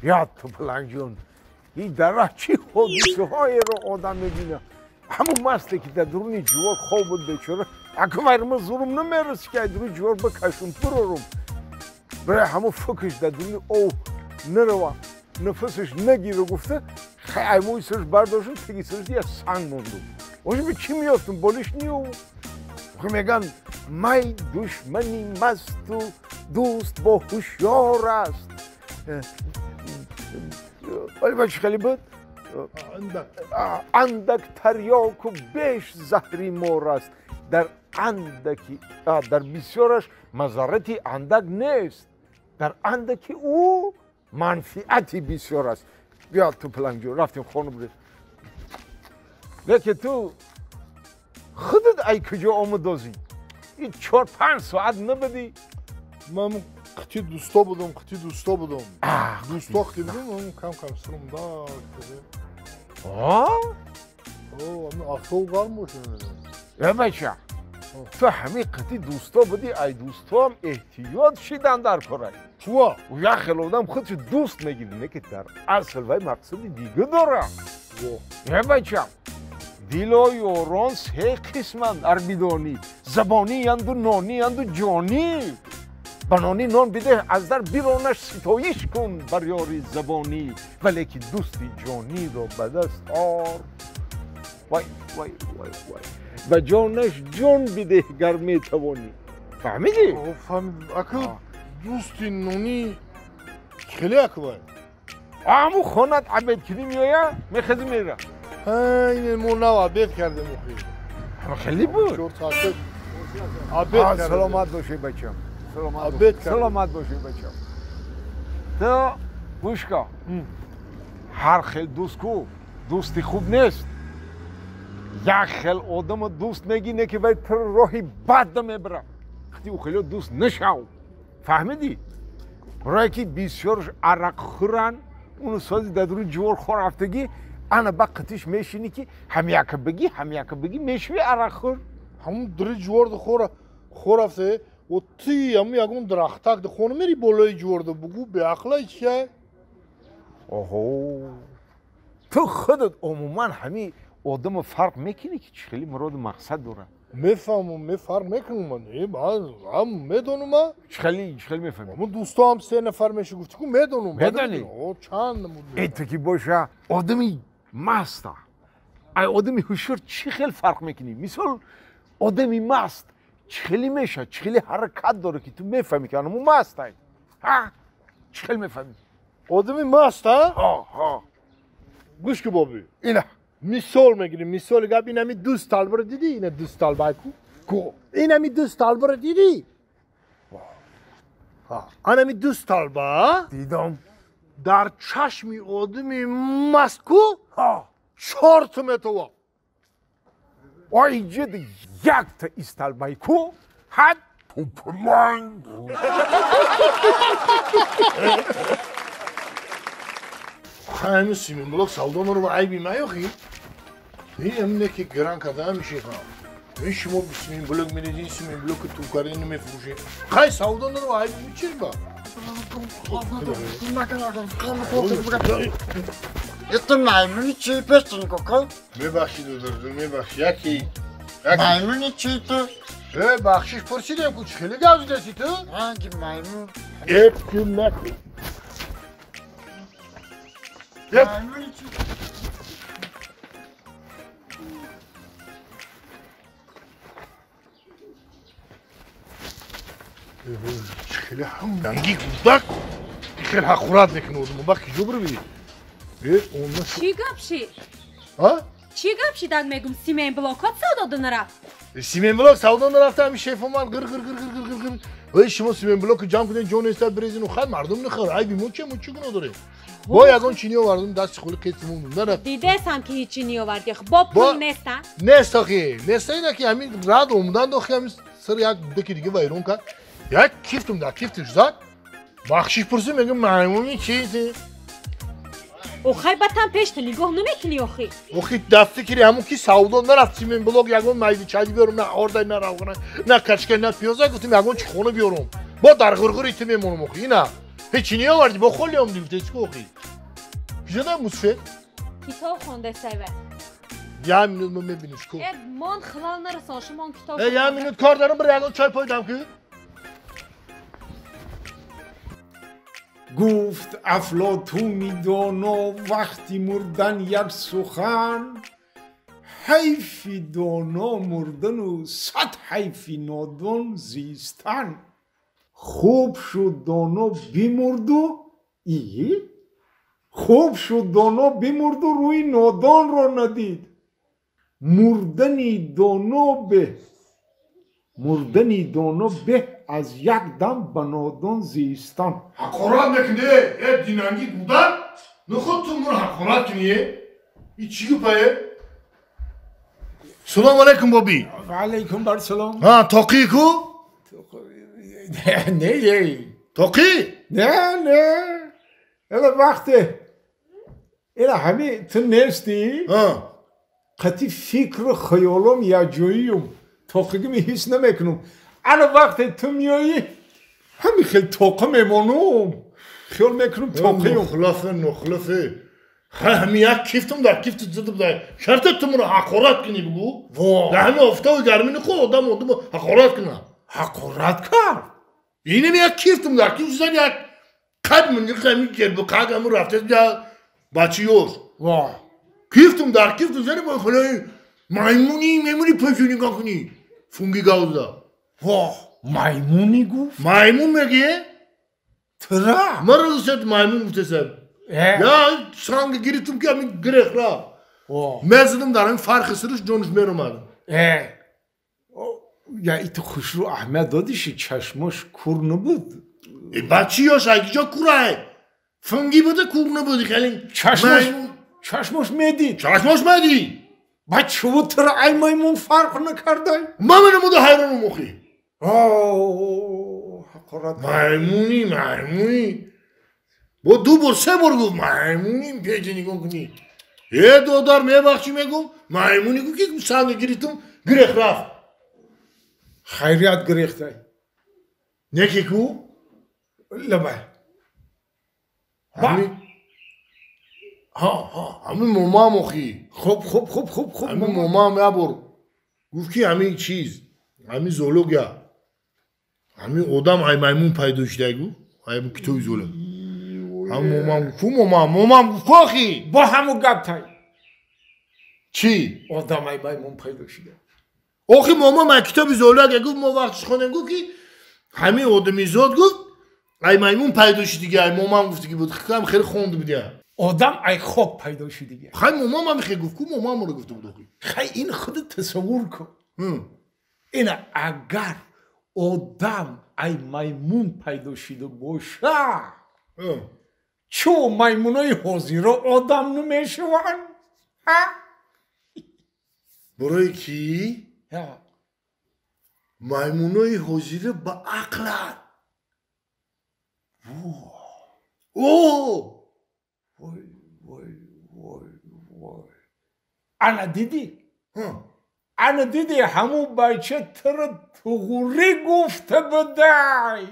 Ёд ту паланг ҷон, ин дар роҳ чӣ ҳодисаҳоеро одам мебина. Ҳамун масте ки дар дуруни ҷувор хоб буд бечора, аку вайрма зурум намерасӣ ки ай дуруни ҷувор бикашум бирорум. Барои ҳамун фикраш дар дуруни ов нарава, нафасаш нагира гуфта, хай ай мӯи сараш бардоштум, теги сараш я санг мондум. Оша ба чӣ меёфтум? Болиш ниёву. Меган май душмани масту дӯст бо ҳушёр аст. Вале ба чӣ хеле буд? Андак тарёку беш заҳри мор аст. Дар андаки дар бисёраш мазаррати андак нест. Дар андаки ӯ манфиати бисёр аст. Биё ту палангҷон, рафтем хона бурем. Лекин ту худат ай куҷо омадозӣ? Ин 4-5 соат набудӣ? Ман қити дӯсто будам, қити дӯсто будам. Дӯсто қити будам, ман кам-кам сирум да. А? О, авто гарм бошад. Э бача, ту ҳамин қити дӯсто будӣ, ай дӯстоам эҳтиёт шидан дар корай. Чува? Як хел одам худшо дӯст мегирад, не ки дар асл вай мақсади дига дорад. Э бача, дило ёрон се қисманд ар бидонӣ, забониянду нониянду ҷонӣ. Ба нони нон бидеҳ, аз дар биронаш, ситоиш кун бар ёри забонӣ, вале ки дӯсти ҷониро ба даст ор. Вай, вай, вай, вай. Ба ҷонаш ҷон бидеҳ гар метавонӣ. Фаҳмидӣ? Фаҳмидам. Аку дӯсти нонӣ хеле аку вай? Ҳамун хонат обед кунӣ меоя, мехезӣ мера. Ин мо нав обед кардем охи. Хеле буд. 4 соат обед кардем. Саломат бошӣ бачам. Саломат бошӣ бачам. Ту гӯш кун. Ҳар хел дӯст ку дӯсти хуб нест. Як хел одамо дӯст мегине ки вай туро роҳи бад мебарад. Хати ӯ хеле дӯст нашав. Фаҳмидӣ? Рое ки бисёрш арақхӯранд, уну сози дар дуруни ҷувор хор рафтагӣ, ана ба қитиш мешинӣ ки ҳамяка бигӣ, ҳамяка бигӣ, мешавӣ арақхӯр. Ҳамун дури ҷуворда хор рафта, о ти ҳамун ягон дарахтак да хона мери болои ҷуворда бугӯ беақлай чия? Оҳо. Ту худат умуман ҳамин одамо фарқ мекунӣ ки чӣ хеле муроду мақсад дорад? Мефаҳмам, мефарқ мекунам ман. Ман медонам ман. Чӣ хеле мефаҳмӣ? Ҳамун дӯсто ҳам 3 нафар меша гуфтӣ ку медонам. Медонӣ? О, чанд намуд. Э ту ки боша одами маста. Ай одами ҳушёр чӣ хел фарқ мекунӣ? Мисол одами маст чӣ хеле мешавад, чӣ хеле ҳаракат дорад ки ту мефаҳмӣ ки анаму мастай. Ҳа? Чӣ хел мефаҳмӣ? Одами маст, ҳа? Ҳа, ҳа. Гӯш ку бобӣ. Ина. Мисол мегирем, мисоли гап инами дӯст талбаро дидӣ? Ина дӯст талба ку? Ку? Инами дӯст талбаро дидӣ? Анами дӯст талба? Дидам. Дар чашми одами маст ку? Ҳа. 4 та метова. Ой, ҷид якта исталбай ку? Ҳад пупуланг. Ҳамин симинблок савдо наро айби маёхи? Ин не ки гран карда мешиха. Ин шумо симинблок мерезин, симинблоки ту карда намефурӯшед. Хай савдо наро айби чиз ба? Это маймуни чии пестен кока? Мебахши додарҷон, мебахши. Яки. Маймуни чии ту? Э, бахшиш пурсидем ку, чӣ хеле гап задаси ту? Ранги маймун. Эп кун накун. Маймуни чии? Чӣ хеле ҳамранги гудак. Хеле ҳақорат мекунад. Мо бахши ҷо бирви. Чӣ гап шид? А? Чӣ гап шид, ак мегум симентблокот савдо нарафт? Симентблок савдо нарафта, ҳамин шеф омад гир гир гир гир гир гир. Вай шумо симентблоку ҷамъ кунед, ҷо нестад бирезину хай мардум нахӯр. Айби мо че, мо чӣ гуноҳ дорем? Бо ягон чӣ ниовардум, дасти холи қисм мондум. Нарафт. Дидесам ки ҳеҷ чӣ ниовардӣ. Бо пул неста? Нест охи. Неста ина ки ҳамин рад омадан дохи ҳамин сир як дуки дига вайрон кард. Як кифтум дар кифтиш зад. Бахшиш пурсид, мегӯм маймуни чизи? Охай батан пеш ту нигоҳ намекунӣ охи. Охи дар фикри ҳамун ки савдо нарафт симентблок ягон майди чайди биёрум, на ордай, на равғана, на качка, на пиёза, гуфтим ягон чӣ хона биёрум. Бо дар ғурғури ту мемонам охи. Ина. Ҳечи неоварди, бо холи омди гуфте, чӣ охи? Куҷода мусфед? Китоб хондесайва. Я минут мо мебиниш ку. Э, мон хилал нарасон, шумон китоб. Э, я минут кор дарам, бир ягон чой пойдам ку. Гуфт Афлотуни доно вақти мурдан як сухан, ҳайфи доно мурдану сад ҳайфи нодон зистан. Хуб шуд доно бимурду и хуб шуд доно бимурду рӯи нодонро надид. Мурдани доно беҳ, мурдани доно беҳ аз як дам ба нодон зистан. Ҳақорат мекунӣ, э динанги гудан? Нуход ту муро ҳақорат кунӣ, э? И чӣ гупае? Салом алейкум, боби. Ва алейкум бар салом. Ҳа, тоқӣ ку? Не, ей. Тоқӣ? Не, не. Эла вақте. Эла ҳами ту нестӣ? Ҳа. Қати фикру хаёлом якҷоиюм. Тоқигими ҳис намекунам. Ана вақте ту меоӣ, ҳами хел тоқа мемонум. Хиёл мекунам тоқиюм. Нухлафе, нухлафе. Ҳами як кифтам дар кифти зидам дар. Шарта ту муро ҳақорат кунӣ бугу? Во. Дар ҳами офтоби гармӣ нихо одам одамро ҳақорат кунад. Ҳақорат кард? Инам як кифтам дар кифти зад як қад мунҷиқ ҳами гербу қад ҳаму рафта я бачи ёш. Во. Кифтам дар кифту зани бо хулои маймуни маймуни пешо нигоҳ кунӣ. Фунги гавза. Во, маймуни гуфт? Маймун мегӯе? Тра? Маро гуфтед маймун гуфтесам. Э? Я санг гирифтам ки ҳамин гирех рафт. Во. Мезадам дар ҳамин фарқи сириш ҷониш меромад. Э. Я иту хушрӯ аҳамият додиши, чашмош кур набуд. Э, бачи ёш айгиҷо курай? Фунги буда кур набуд, хеле чашмош чашмош медид. Чашмош медид. Баъд чӯ тра ай маймун фарқ накардай? Ман намуда ҳайронам охи. О, ҳақорат. Маймуни, маймуни. Бо ду бор, се бор гуфт маймуни, печи нигоҳ кунӣ. Э, додар, мебахшӣ мегум, маймуни гуфт ки санг гирифтам, гирех рафт. Хайрият гирехтай. Неки ку? Лабай. Ҳами ҳа, ҳа, ҳами момам охи. Хуб, хуб, хуб, хуб, хуб. Ҳами момам як бор гуфт ки ҳамин чиз, ҳамин зоология, ҳамин одам ай маймун пайдо шуда гуфт, ай китоби зоология. Ҳам момам гуфт, ку момам, момам гуфт ку охи? Бо ҳаму гап тай. Чӣ? Одам ай маймун пайдо шуда. Охи момам ай китоби зоология гуфт, мо вақтиш хонем гуфт ки ҳамин одамизод гуфт ай маймун пайдо шудиги, ай момам гуфтиги буд, хам хеле хонда будия. Одам ай хок пайдо шудиги. Хай момам ҳам хел гуфт, ку момамро гуфта буд охи. Хай ин худат тасаввур кун. Ина агар одам ай маймун пайдо шуда боша, чӯ маймунои ҳозирро одам намешаванд? Ҳа? Барои ки маймунои ҳозира ба ақланд. О! Вой, вой, вой, вой. Ана дидӣ? Ана дидӣ ҳамун бача туро туғурӣ гуфта будай.